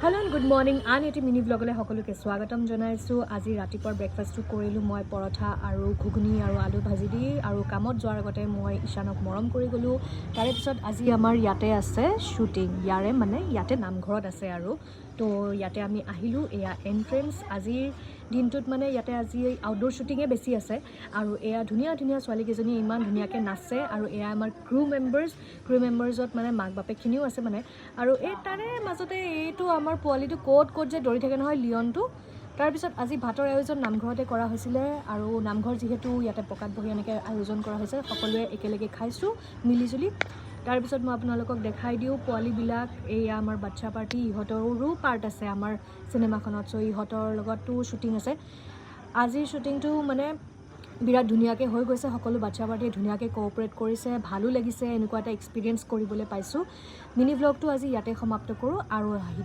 Hello' and good morning. আন এটি mini ব্লগলৈ সকলোকে স্বাগতম জনাইছোঁ। আজি ৰাতিপুৱাৰ ব্ৰেকফাষ্টটো কৰিলোঁ মই পৰঠা আৰু ঘুগুনি আৰু আলু ভাজি দি আৰু কামত যোৱাৰ আগতে মই ঈশানক মৰম কৰি গ'লোঁ। তাৰে পিছত আজি আমাৰ ইয়াতে আছে শ্বুটিং, ইয়াৰে মানে ইয়াতে নামঘৰত আছে আৰু তো ইয়াতে আমি আহিলোঁ। এয়া এণ্ট্ৰেঞ্চ। আজিৰ দিনটোত মানে ইয়াতে আজি আউটড'ৰ শ্বুটিঙে বেছি আছে আৰু এয়া ধুনীয়া ধুনীয়া ছোৱালীকেইজনীয়ে ইমান ধুনীয়াকৈ নাচে আৰু এয়া আমাৰ ক্ৰু মেম্বাৰ্ছ। ক্ৰু মেম্বাৰ্ছত মানে মাক বাপেকখিনিও আছে মানে। আৰু এই তাৰে মাজতে এইটো আমাৰ পোৱালিটো ক'ত ক'ত যে দৌৰি থাকে নহয়, লিয়নটো। তাৰপিছত আজি ভাতৰ আয়োজন নামঘৰতে কৰা হৈছিলে আৰু নামঘৰ যিহেতু ইয়াতে পকাত বহি এনেকৈ আয়োজন কৰা হৈছে, সকলোৱে একেলগে খাইছোঁ মিলিজুলি। তাৰপিছত মই আপোনালোকক দেখাই দিওঁ পোৱালিবিলাক। এয়া আমাৰ বাচ্ছা পাৰ্টি, ইহঁতৰো পাৰ্ট আছে আমাৰ চিনেমাখনত। চ' ইহঁতৰ লগতো শ্বুটিং আছে। আজিৰ শ্বুটিংটো মানে বিৰাট ধুনীয়াকৈ হৈ গৈছে। সকলো বাচ্ছা পাৰ্টিয়ে ধুনীয়াকৈ কোঅপাৰেট কৰিছে, ভালো লাগিছে, এনেকুৱা এটা এক্সপিৰিয়েঞ্চ কৰিবলৈ পাইছোঁ। মিনি ভ্লগটো আজি ইয়াতে সমাপ্ত কৰোঁ আৰু আহি